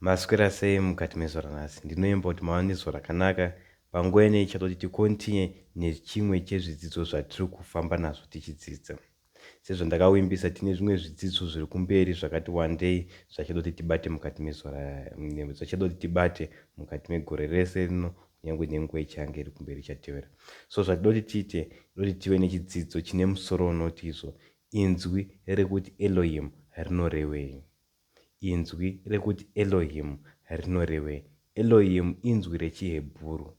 Maswera sei mukati mezuva ranhasi? Ndinovimba kuti mava nezuva rakanaka. Panguva ino ichada kuti tikontinye nechimwe chezvidzidzo zvatiri kufamba nazvo tichidzidza. Sezvandakawimbisa tine zvimwe zvidzidzo zviri kumberi zvakati wandei zvachada kuti tibate mukati mezuva zvachada kuti tibate mukati megore rese rino kunyange nenguva ichange iri kumberi ichatevera. So zvatinoda kuti tiite, tinoda kuti tive nechidzidzo chine musoro unoti izvo inzwi rekuti Elohim rinorevei. Inzwi rekuti Elohim rinorevei? Elohim inzwi rechiHebhuru.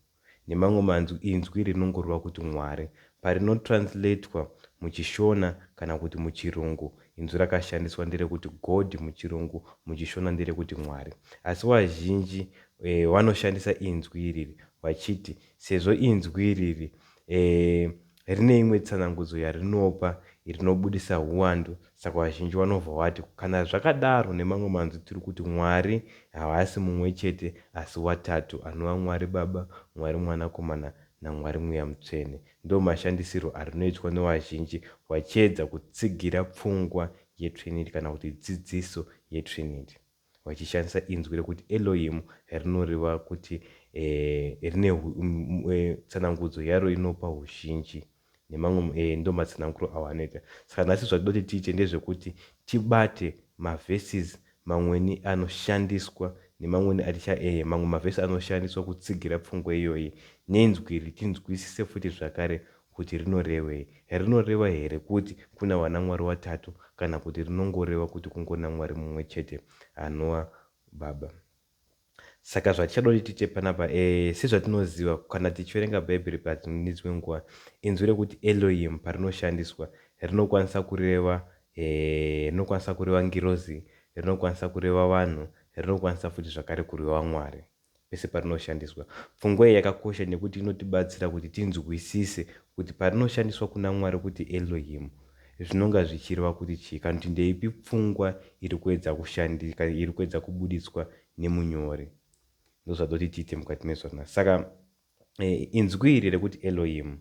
Nemamwe manzwi inzwi rinongoreva kuti Mwari. Parinotranslatewa muchiShona kana kuti muChirungu, inzwi rakashandiswa nderekuti God muChirungu, muchiShona nderekuti Mwari. Asi vazhinji eh, vanoshandisa inzwi iriri vachiti sezvo inzwi iriri eh, rine imwe tsanangudzo yarinopa rinobudisa huwandu saka vazhinji vanobva vati kana zvakadaro nemamwe manzwi tiri kuti Mwari havasi mumwe chete asi watatu anova Mwari Baba, Mwari Mwanakomana naMwari Mweya Mutsvene. Ndo mashandisirwo arinoitwa nevazhinji vachiedza kutsigira pfungwa yeTrinity kana kuti dzidziso yeTrinity. Vachishandisa inzwi rekuti Elohim rinoreva kuti eh, rine eh, tsanangudzo yaro inopa huzhinji nemamwe eh, ndo matsananguro awo anoita. Saka nhasi zvatinoda kuti tiite ndezvekuti tibate maverses mamweni anoshandiswa nemamweni aticha eh, mamwe mavhesi anoshandiswa kutsigira pfungwa iyoyi nenzwi iri tinzwisise futi zvakare kuti rinorevei. Rinoreva here kuti kuna vanamwari vatatu kana kuti rinongoreva kuti kungona Mwari mumwe chete anova Baba? Saka zvatichada kuti tiite panapa e, sezvatinoziva kana tichiverenga Bhaibheri pane dzimwe nguva, inzwi rekuti Elohim parinoshandiswa rinokwanisa kureva e, rinokwanisa kureva ngirozi, rinokwanisa kureva vanhu, rinokwanisa futi zvakare kureva Mwari. Pese parinoshandiswa. Pfungwa iyi yakakosha nekuti inotibatsira kuti tinzwisise kuti parinoshandiswa kuna Mwari kuti Elohim zvinonga zvichireva kuti chii kana kuti ndeipi pfungwa iri kuedza kushandika iri kuedza kubuditswa nemunyori. Ndozvatoti tiite mukati mezuva rinasi. Saka e, inzwi iri rekuti Elohim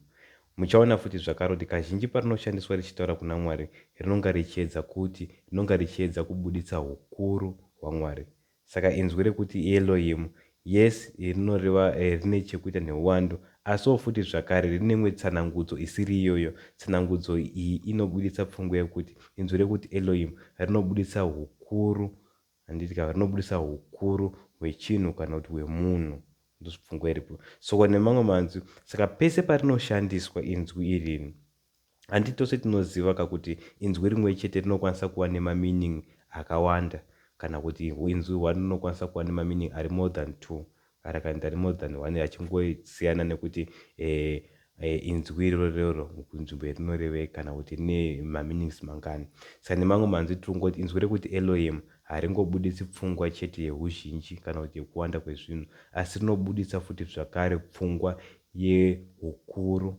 muchaona futi zvakare kuti kazhinji parinoshandiswa richitaura kuna Mwari rinonga richiedza kuti rinonga richiedza kubuditsa ukuru hwaMwari. Saka inzwi rekuti Elohim, yes, rinoreva eh, rine chekuita neuwandu, asiwo futi zvakare rine imwe tsanangudzo isiri iyoyo. Tsanangudzo iyi inobuditsa pfungwa yekuti inzwi rekuti Elohim rinobuditsa hukuru, handiti ka, rinobuditsa hukuru hwechinhu kana kuti hwemunhu. Ndozvipfungwa iripo. Soko nemamwe manzwi, saka pese parinoshandiswa inzwi iri, Hanti tose tinoziva ka kuti inzwi rimwe chete rinokwanisa kuva nemameaning akawanda kana kuti inzwi one rinokwanisa kuva nemameaning ari more than two kana kana ari more than one achingosiyana nekuti eh, eh, inzwi iroro rero kunzvimbo yarinorevei kana kuti rine mameanings mangani. Saka nemamwe manzwi tiri kungoti inzwi rekuti Elohim haringobuditsi pfungwa chete yehuzhinji kana kuti yekuwanda kwezvinhu asi rinobuditsa futi zvakare pfungwa yehukuru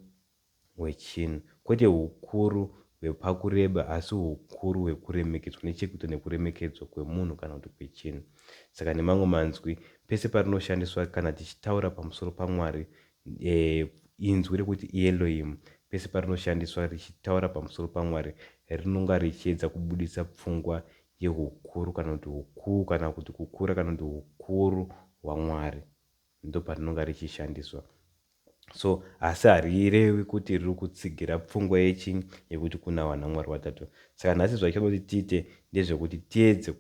hwechinhu, kwete hukuru hwepakureba asi hukuru hwekuremekedzwa nechekuita nekuremekedzwa kwemunhu kana kuti kwechinhu. Saka nemamwe manzwi, pese parinoshandiswa kana tichitaura pamusoro paMwari, e, inzwi rekuti Elohim pese parinoshandiswa richitaura pamusoro paMwari rinonga richiedza kubudisa pfungwa yehukuru kana kuti hukuu kana kuti kukura kana kuti hukuru hwaMwari. Ndoparinonga richishandiswa. So asi harirevi kuti riri kutsigira pfungwa yechi yekuti kuna vanamwari vatatu. Saka nhasi zvatichada kuti tiite ndezvekuti tiedze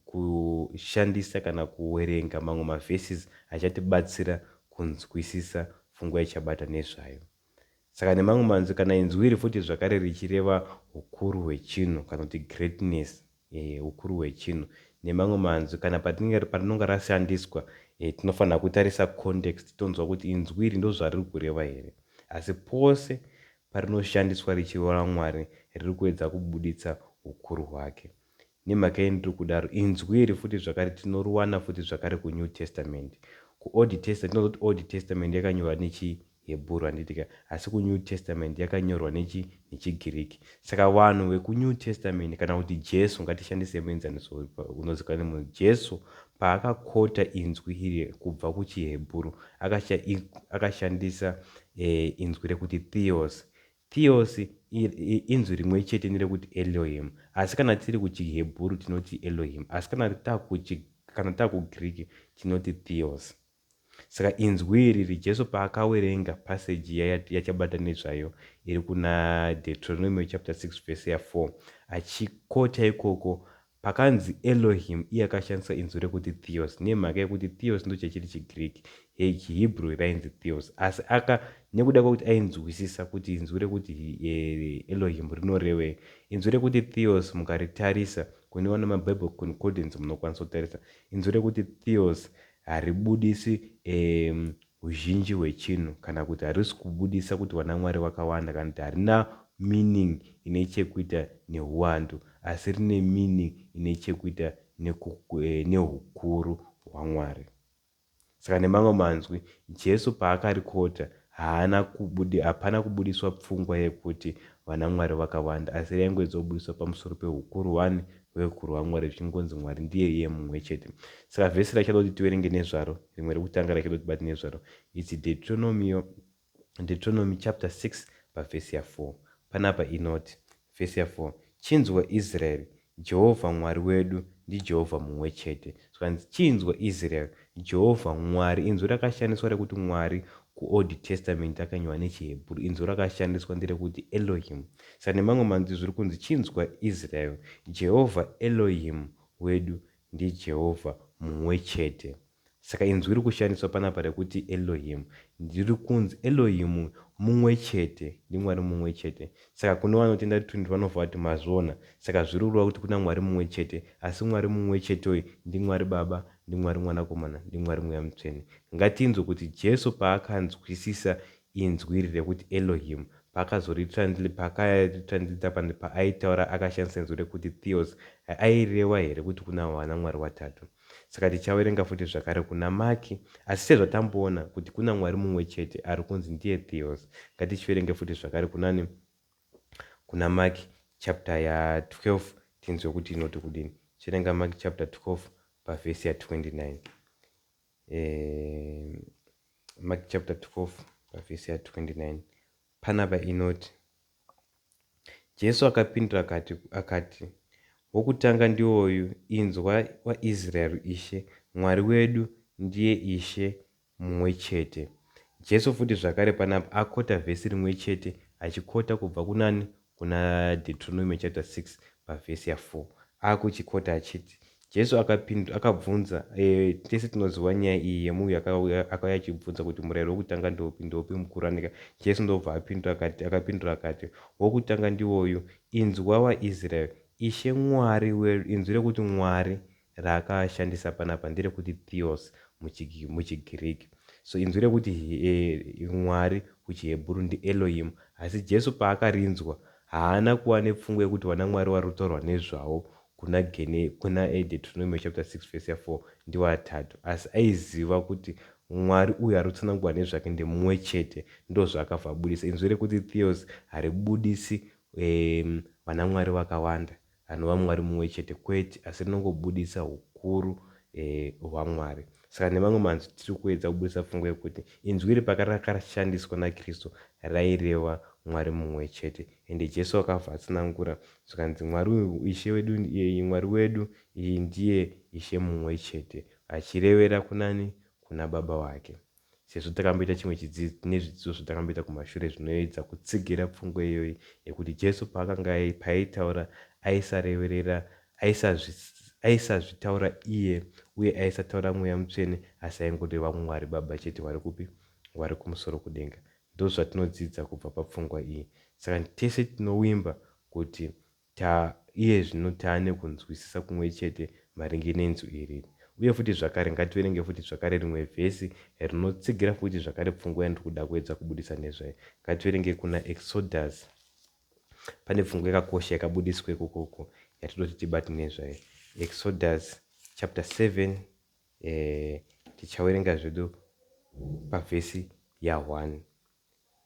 kushandisa kana kuwerenga mamwe maverses achatibatsira kunzwisisa pfungwa ichabata nezvayo. Saka nemamwe manzwi kana inzwi iri futi zvakare richireva hukuru hwechinhu kana kuti greatness, eh, hukuru hwechinhu. Nemamwe manzwi kana patinenge parinonga rashandiswa eh, tinofanira kutarisa context tonzwa kuti inzwi iri ndozvariri kureva here. Asi pose parinoshandiswa richireva Mwari riri kuedza kubuditsa hukuru hwake. Nemhaka yei ndiri kudaro? Inzwi iri futi zvakare tinoriwana futi zvakare kuNew Testament. KuOld Testament tinoziva kuti Old Testament yakanyorwa nechiHebhuru handiti ka? Asi kuNew Testament yakanyorwa nechi nechiGiriki. Saka vanhu vekuNew Testament kana kuti Jesu, ngatishandise muenzaniso unozikanwa nemunhu. Jesu paakakota inzwi iri kubva kuchiHebhuru akashandisa eh, inzwi rekuti theos. Theos inzwi rimwe chete nerekuti Elohim. Asi kana tiri kuchiHebhuru tinoti Elohim. Asi kana takuchi Kana takuGreek tinoti theos. Saka inzwi iri Jesu paakawerenga passage iya yachabata nezvayo iri kuna Deuteronomio chapter 6 verse ya 4, achikota ikoko pakanzi Elohim, iye akashandisa inzwi rekuti theos, nemhaka yekuti theos ndo chachiri chiGreek. ChiHebrew rainzi theos, asi aka nekuda kwekuti ainzwisisa kuti inzwi rekuti Elohim rinorevei. Inzwi rekuti theos mukaritarisa kune vana maBible concordance, munokwanisa kutarisa inzwi rekuti theos haribudisi uzhinji hwechinhu, kana kuti harisi kubudisa kuti vanamwari vakawanda, kana kuti harina meaning ine chekuita neuwandu, asi rine meaning ine chekuita neukuru hwaMwari. Saka nemamwe manzwi, Jesu paakarikota haana kubudi hapana kubudiswa pfungwa yekuti vanamwari vakawanda, asi raingoedza kubudiswa pamusoro peukuru hwani, hweukuru hwaMwari, zvichingonzi Mwari ndiye iye mumwe chete. Saka vhesi rachada kuti tiverenge nezvaro, rimwe rekutanga rachada kuti tibate nezvaro, its Deuteronomy chapter 6 pavhesi ya4. Panapa inoti vhesi ya4, "Chinzwa Israeri, Jehovha Mwari wedu ndiJehovha mumwe chete." Zvikanzi, "Chinzwa Israeri, Jehovha Mwari." Inzwi rakashandiswa rekuti Mwari kuOld Testament akanyorwa nechiHebrew, inzwi rakashandiswa nderekuti Elohim. Saka nemamwe manzwi zviri kunzi, "Chinzwa Israel, Jehovha Elohim wedu ndiJehovha mumwe chete." Saka inzwi riri kushandiswa panapa rekuti Elohim, ndiri kunzi Elohim mumwe chete, ndiMwari mumwe chete. Saka kune vanotenda Trinity vanobva vati, "Mazviona, saka zviri kureva kuti kuna Mwari mumwe chete, asi Mwari mumwe chete uyu ndiMwari Baba, ndiMwari Mwanakomana, ndiMwari Mweya Mutsvene." Ngatinzwe kuti Jesu paakanzwisisa inzwi iri rekuti Elohim, paakazoritranslata paaitaura akashandisa inzwi rekuti theos, aireva here kuti kuna vana Mwari vatatu? Saka tichaverenga futi zvakare kuna Maki, asi sezvatamboona kuti kuna Mwari mumwe chete ari kunzi ndiye theos, ngatichiverenge futi zvakare kunani, kuna Maki chapter ya12, tinzwe kuti inoti kudini. Chiverenga Maki chapter 12 pavhesi ya29. Mark chapter 12 pavhesi ya29 panapa inoti, Jesu akapindura akati, "Wokutanga ndiwoyu: Inzwa waIsraeri, Ishe Mwari wedu ndiye Ishe mumwe chete." Jesu futi zvakare panapa akota vhesi rimwe chete, achikota kubva kunani? Kuna Deuteronomy chapter 6 pavhesi ya4. Akuchikota achiti, Jesu akapindura akabvunza, tese tinoziva nyaya iyi yemunhu akauya achibvunza kuti murayiro wokutanga ndopi, ndopi mukuru anika. Jesu ndobva apindura akati, akapindura akati, "Wokutanga ndiwoyu: Inzwa waIsraeri, Ishe Mwari wedu." Inzwi rekuti Mwari raakashandisa panapa nderekuti theos muchiGiriki. So inzwi rekuti Mwari kuchiHebhuru ndiElohim, asi Jesu paakarinzwa haana kuva nepfungwa yekuti vana Mwari vari kutaurwa nezvavo kuna Deuteronomy chapter 6 verse ya4 ndivatatu, asi aiziva kuti Mwari uyu ari kutsanangurwa nezvake ndemumwe chete. Ndo zvaakabva abudisa. Inzwi rekuti theos haribudisi vana Mwari vakawanda anova Mwari mumwe chete, kwete, asi rinongobudisa ukuru hwaMwari. Saka nemamwe manzwi tiri kuedza kubudisa pfungwa yekuti inzwi iri pakarakashandiswa naKristu raireva Mwari mumwe chete. Ende Jesu akabva atsanangura zvikanzi, "Mwari Ishe wedu, Mwari wedu iyi ndiye Ishe mumwe chete," achirevera kunani? Kuna Baba wake. Sezvo takamboita chimwe chidzidzo nezvidzidzo zvatakamboita kumashure zvinoedza kutsigira pfungwa iyoyi yekuti Jesu paakanga paaitaura aisareverera, aisazvitaura iye, uye aisataura Mweya Mutsvene, asi aingoreva Mwari Baba chete vari kupi? Vari kumusoro kudenga. Ndo zvatinodzidza kubva papfungwa iyi. Saka tese tinowimba kuti ta iye zvino taane kunzwisisa kumwe chete maringe nenzwi iri. Uye futi zvakare ngativerenge futi zvakare rimwe vhesi rinotsigira futi zvakare pfungwa yandiri kuda kuedza kubudisa nezvayo. Ngativerenge kuna Exodus. Pane pfungwa yakakosha yakabudiswa ikokoko yatodoti tibate nezvayo. Exodus chapter 7, tichaverenga zvedu pavhesi ya1.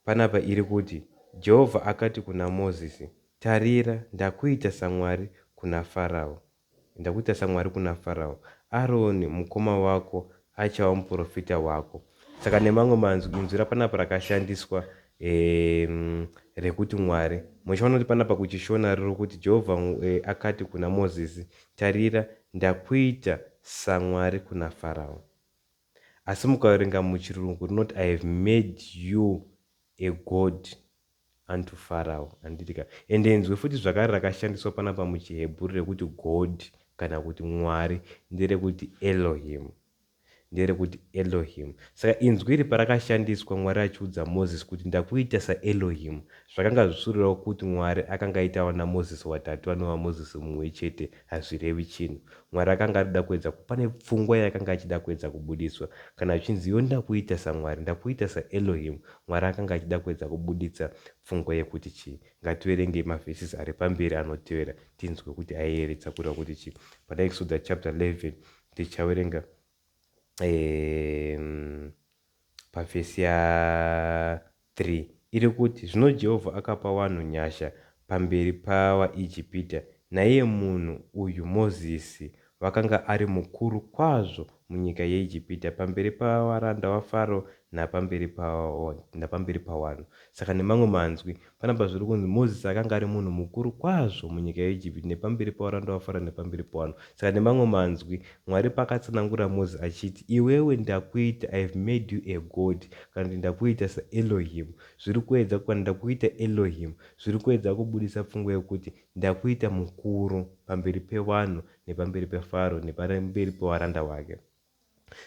Panapa iri kuti, Jehovha akati kuna Mozisi, "Tarira, ndakuita saMwari kuna Farao, ndakuita saMwari kuna Farao. Aroni mukoma wako achava muprofita wako." Saka nemamwe manzwi, inzwi rapanapa rakashandiswa rekuti Mwari, muchiona kuti panapa kuchiShona riri kuti, Jehovha akati kuna Mozisi, "Tarira, ndakuita saMwari kuna Farao. Asi mukaverenga muchirungu rinoti, "I have made you a god unto Pharaoh," handiti ka? Ende inzwi futi zvakare rakashandiswa panapa muchiHebhuru rekuti god kana kuti Mwari nderekuti Elohim, nderekuti Elohim. Saka inzwi iri parakashandiswa, Mwari achiudza Mozisi kuti ndakuita saElohim, zvakanga zvisurirawo kuti Mwari akanga aitawa naMozisi watatu anova Mozisi mumwe chete. Hazvirevi chinhu. Mwari akanga arida kuedza, pane pfungwa yakanga achida kuedza kubudiswa. Kana achinzi iwe ndakuita saMwari, ndakuita saElohim, Mwari akanga achida kuedza kubuditsa pfungwa yekuti chii? Ngativerengei mavhesis ari pamberi anotevera tinzwe kuti aiyeredza kureva kuti chii. Pana Exodus chapter 11 tichaverenga pavhesi ya3 iri kuti, "Zvino Jehovha akapa vanhu nyasha pamberi pavaIjipita, naiye munhu uyu Mozisi vakanga ari mukuru kwazvo munyika yeIjipita pamberi pavaranda vaFaro napamberi pavanhu." Saka nemamwe manzwi, panapa zviri kunzi Mozisi akanga ari munhu mukuru kwazvo munyika yeIjipiti nepamberi pavaranda vaFaro nepamberi pavanhu. Saka nemamwe manzwi, Mwari pakatsanangura Mozisi achiti iwewe ndakuita, "I have made you a god," kana kuti ndakuita saElohim, zviri kuedza, kana ndakuita Elohim, zviri kuedza kubudisa pfungwa yekuti ndakuita mukuru pamberi pevanhu nepamberi peFaro nepamberi pevaranda vake.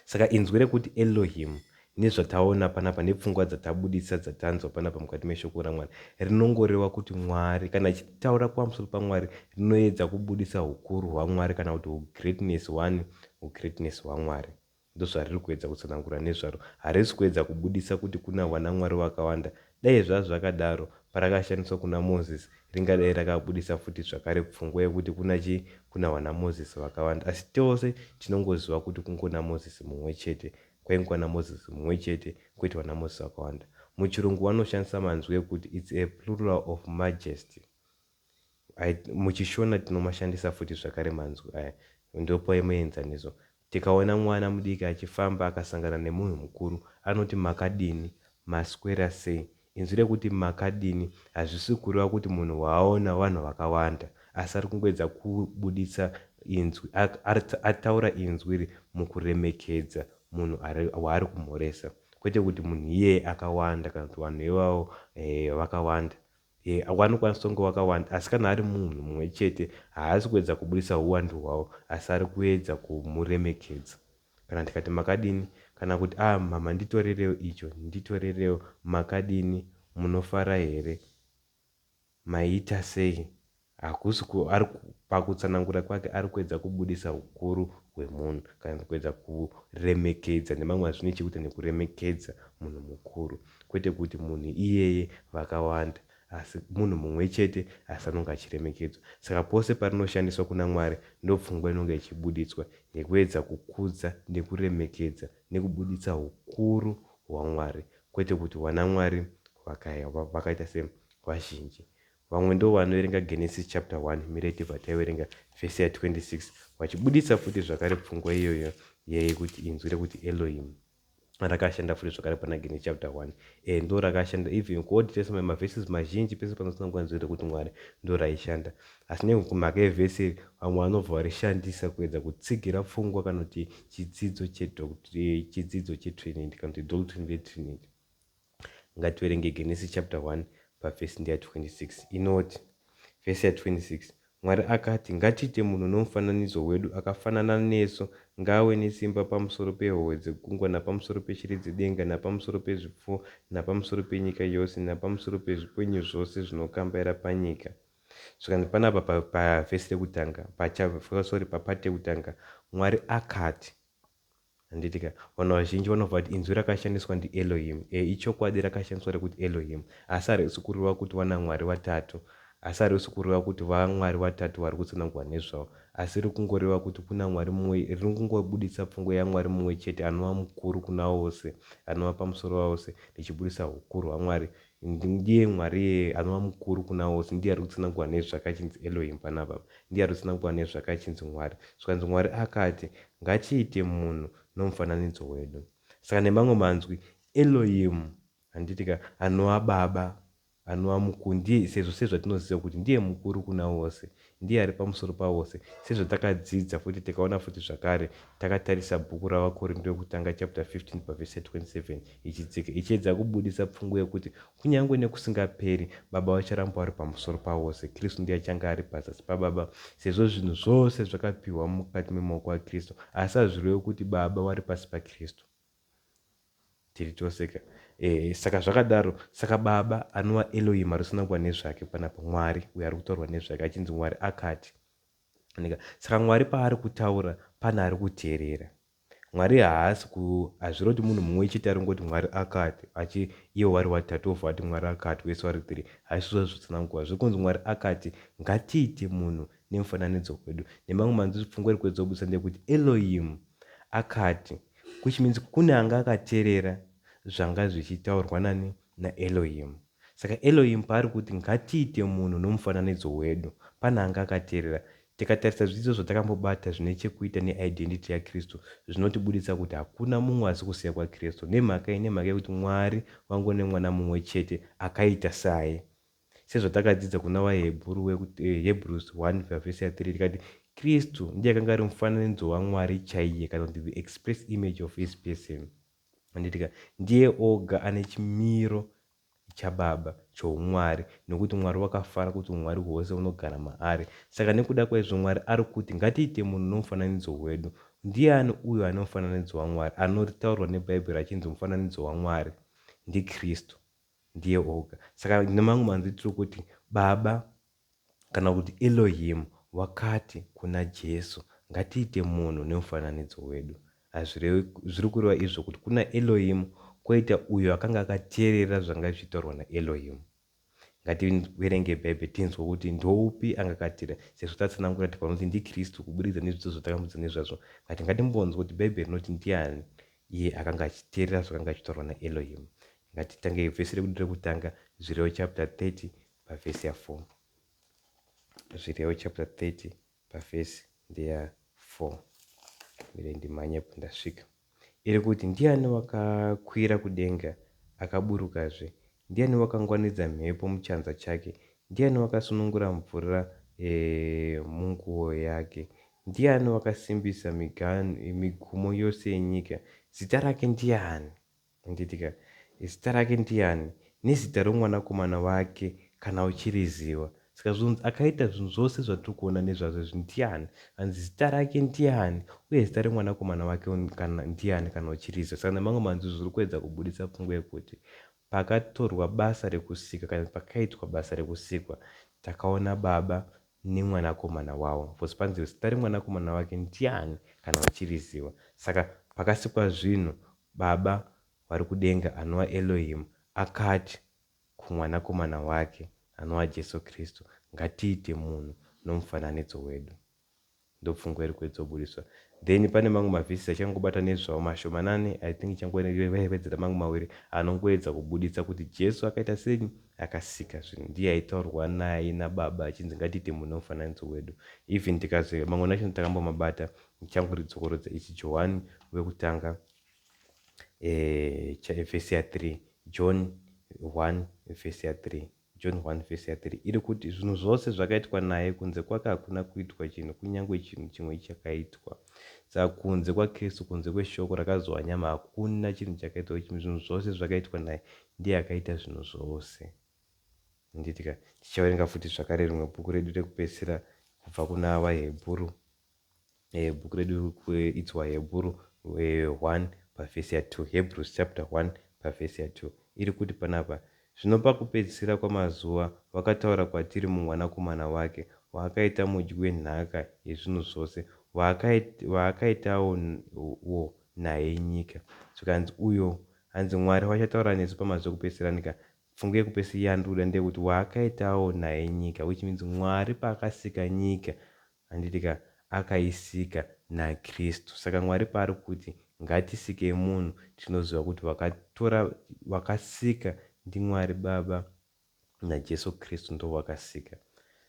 Saka inzwi rekuti Elohim, nezvataona panapa nepfungwa dzatabudisa dzatanzwa panapa mukati meshoko raMwari, rinongoreva kuti Mwari. Kana ichitaura pamusoro paMwari, rinoedza kubudisa ukuru hwaMwari kana kuti ugreatness one, ugreatness hwaMwari. Ndozvariri kuedza kutsanangura nezvaro. Harisi kuedza kubudisa kuti kuna vanamwari vakawanda. Dai zvazvo zvakadaro, parakashandiswa kuna Mozisi ringadai rakabudisa futi zvakare pfungwa yekuti kuna chii? Kuna vana Mozisi vakawanda. Asi tose tinongoziva kuti kungona Mozisi mumwe chete. Kwaingova naMozisi mumwe chete, kwete vana Mozisi vakawanda. Muchirungu vanoshandisa manzwi ekuti it's a plural of majesty. MuchiShona tinomashandisa futi zvakare manzwi aya. Ndopai muenzaniso. Tikaona mwana mudiki achifamba akasangana nemunhu mukuru, anoti, "Makadini? Maswera sei?" Inzwi rekuti makadini hazvisi kureva kuti munhu waaona vanhu vakawanda, asi ari kungoedza kubuditsa inzwi, ataura inzwi iri mukuremekedza munhu waari kumhoresa, kwete kuti munhu iyeye akawanda kana kuti vanhu ivavo vakawanda. Vanokwanisa kunge vakawanda, asi kana ari munhu mumwe chete, haasi kuedza kubudisa uwandu hwavo, asi ari kuedza kumuremekedza. Kana tikati makadini, kana kuti a ah, mama, nditorerewo icho, nditorerewo, makadini, munofara here, maita sei, hakusi ari pakutsanangura kwake ari kuedza kubudisa ukuru hwemunhu kana kuedza kuremekedza. Nemamwe zvine chekuita nekuremekedza munhu mukuru, kwete kuti munhu iyeye vakawanda, asi munhu mumwe chete, asi anonge achiremekedzwa. Saka pose parinoshandiswa kuna Mwari, ndopfungwa inonge ichibuditswa yekuedza kukudza nekuremekedza nekubuditsa ukuru hwaMwari, kwete kuti vanamwari vakaita sevazhinji. Vamwe ndo vanoverenga Genesis chapter 1 miretibva taiverenga vhesi ya26, vachibuditsa futi zvakare pfungwa iyoyo yekuti inzwi rekuti Elohim rakashanda futi zvakare pana Genesis chapter 1. Ndo rakashanda even kuOld Testament, mavhesis mazhinji pese panosanangura nzwi rekuti Mwari ndo raishanda. Asi nemhaka yevhesi iri, vamwe vanobva varishandisa kuedza kutsigira pfungwa kana kuti chidzidzo cheTrinity kana kuti doctrine reTrinity. Ngativerenge Genesis chapter 1 pavhesi ndeya26. Inoti vhesi ya26, "Mwari akati, 'Ngatiite munhu nomufananidzo wedu, akafanana nesu. Ngaave nesimba pamusoro pehove dzegungwa, napamusoro peshiri dzedenga, napamusoro pezvipfuwo, napamusoro penyika yose, napamusoro pezvipenyu zvose zvinokambaira panyika.'" Zvikanzi panapa pavhesi rekutanga, sorry, papati yekutanga, "Mwari akati," handiti ka? Vanhu vazhinji vanobva kuti inzwi rakashandiswa ndiElohim. Ichokwadi rakashandiswa rekuti Elohim, asi harisi kureva kuti vana Mwari vatatu, asi harisi kureva kuti vamwari vatatu vari kutsanangurwa nezvavo, asi riri kungoreva kuti kuna Mwari mumwe. Riri kungobudisa pfungwa yaMwari mumwe chete anova mukuru kuna vose, anova pamusoro vavose, richibudisa ukuru hwaMwari. Ndiye Mwari iyeye anova mukuru kuna vose, ndiye ari kutsanangurwa nezvakachinzi Elohim panapa, ndiye ari kutsanangurwa nezvakachinzi Mwari. Zvikanzi, "Mwari akati, ngatiite munhu nomufananidzo wedu." Saka nemamwe manzwi, Elohim, handiti ka, anova Baba. anova mukuru ndiye sezvo sezvatinoziva kuti ndiye mukuru kuna vose ndiye ari pamusoro pavose sezvatakadzidza futi tikaona futi zvakare takatarisa bhuku ravaKorinto yekutanga chapter 15 pavhesi 27 ichidzika ichiedza kubudisa pfungwa yekuti kunyange nekusingaperi baba vacharamba vari pamusoro pavose Kristu ndiye achange ari pazasi pababa sezvo zvinhu zvose zvakapiwa mukati memaoko aKristu asi hazvirevi kuti baba vari pasi paKristu tiri toseka e, saka zvakadaro saka baba anova Elohim ari kusanangurwa nezvake panapa Mwari uyo ari kutaurwa nezvake achinzi Mwari akati saka Mwari paari kutaura pane ari kuteerera Mwari haasi ku hazviro kuti munhu mumwe chete ari kungoti Mwari akati achi ivo vari vatatu vobva vati Mwari akati vese vari three haisi zvazvotsanangurwa zviri kunzi Mwari akati ngatiite munhu nemufananidzo wedu nemamwe manzwi pfungwa iri kuedza kubudisa ndeyekuti Elohim akati which means kune anga akateerera zvanga zvichitaurwa nani naElohim saka Elohim paari kuti ngatiite munhu nomufananidzo wedu pane anga akateerera tikatarisa zvidzidzo zvatakambobata zvine chekuita neidentity yaKristu zvinotibudisa kuti hakuna mumwe asi kusiya kwaKristu nemhaka iyi nemhaka yekuti Mwari wangu nemwana mumwe chete akaita saye sezvatakadzidza kuna vaHebhuru Hebrews 1 vhesi ya3 tikati Kristu ndiye akanga ari mufananidzo waMwari chaiye kana kuti the express image of his person anditika ndiye oga ane chimiro chababa choumwari nokuti Mwari wakafara kuti umwari hwose unogara maari saka nekuda kwaizvo Mwari ari kuti ngatiite munhu nomufananidzo wedu ndiani uyo ane mufananidzo waMwari anotaurwa nebhaibheri achinzi mufananidzo waMwari ndiKristu ndiye oga saka nemamwe manzwi tiri kuti baba kana kuti Elohim wakati kuna Jesu ngatiite munhu nemufananidzo wedu hazvirevi zviri kureva izvo kuti kuna Elohim kwoita uyo akanga akateerera zvanga zvichitaurwa naElohim ngativerenge bhaibheri tinzwe kuti ndoupi anga akateerera sezvo tatsanangura tikaona kuti ndiKristu kuburikidza nezvidzidzo zvatakambudza nezvazvo ngati ngatimbonzwa kuti bhaibheri rinoti ndiani iye akanga achiteerera zvakanga zvichitaurwa naElohim ngatitangei vhesi rekuti rekutanga Zvirevo chapter 30 pavhesi ya4 Zvirevo chapter 30 pavhesi ndeya 4 mire ndimhanyepo ndasvika iri kuti ndiani wakakwira kudenga akaburukazve ndiani wakangwanidza mhepo muchanza chake ndiani wakasunungura mvura e, munguo yake ndiani wakasimbisa migumo yose yenyika zita rake ndiani nditika zita rake ndiani nezita romwanakomana wake kana uchiriziva saka zvonzi akaita zvinhu zvose zvatiri kuona nezvazvo izvi ndiani hanzi zita rake ndiani uye zita remwanakomana wake kana ndiani kana uchiriziva saka nemamwe manzwi zviri kuedza kubudisa pfungwa yekuti pakatorwa basa rekusika kana pakaitwa basa rekusikwa takaona baba nemwanakomana wavo because panzi zita remwanakomana wake ndiani kana uchiriziva saka pakasikwa zvinhu baba vari kudenga anova Elohim akati kumwanakomana wake anova Jesu Kristu ngatiite munhu nomufananidzo wedu ndopfungwa iri kuedza kubudiswa then pane mamwe mavhesi achangobata nezvawo mashomanani i think changowedzera mamwe mawiri anongoedza kubudisa kuti Jesu akaita sei akasika zvinhu ndiye aitaurwa naye nababa achinzi ngatiite munhu nomufananidzo wedu even tikaze mamwe nacho takambomabata ndichangoridzokororodza ichi Johani wekutanga vhesi ya3 John 1 vhesi ya3 John 1 vhesi ya3 iri kuti zvinhu zvose zvakaitwa naye kunze kwake hakuna kuitwa chinhu kunyange chinhu chimwe chakaitwa saka kunze kwaKristu kunze kweshoko rakazova nyama hakuna chinhu chakaitwa zvinhu zvose zvakaitwa naye ndiye akaita zvinhu zvose nditika tichaverenga futi zvakare rimwe bhuku redu rekupedzisira kubva kuna vaHebhuru bhuku redu its vaHebhuru 1 pavhesi ya2 Hebrews chapter 1 pavhesi ya2 iri kuti panapa zvino pakupedzisira kwamazuva vakataura kwatiri mumwanakomana wake waakaita mudyi wenhaka yezvinhu zvose waakaitawo wo naye nyika zvikanzi uyo hanzi Mwari vachataura nesu pamazuva ekupedzisira nika pfungwa yekupedzisira yandikuda ndeyekuti waakaitawo naye nyika which means Mwari paakasika nyika handitika akaisika naKristu saka Mwari paari kuti ngatisikei munhu tinoziva kuti vakatora vakasika ndiMwari baba naJesu Kristu ndo vakasika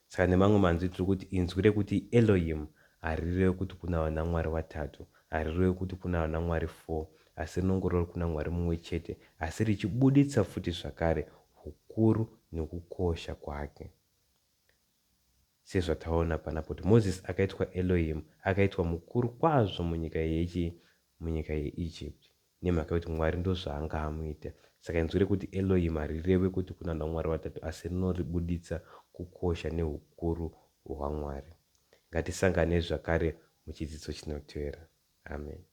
saka nemamwe manzwi tiri kuti inzwi rekuti Elohim harirevi kuti kuna vana Mwari vatatu harirevi kuti kuna vana Mwari 4 asi rinongoreva kuna Mwari mumwe chete asi richibuditsa futi zvakare ukuru nekukosha kwake. Sezvataona panapa kuti Mozisi akaitwa Elohim, akaitwa mukuru kwazvo munyika yechi munyika yeEgypt nemhaka yekuti Mwari ndozvaanga amuita. Saka inzwi rekuti Elohim harireve kuti kuna vanaMwari vatatu asi rinoribuditsa kukosha nehukuru hwaMwari. Ngatisangane zvakare muchidzidzo chinotevera. Amen.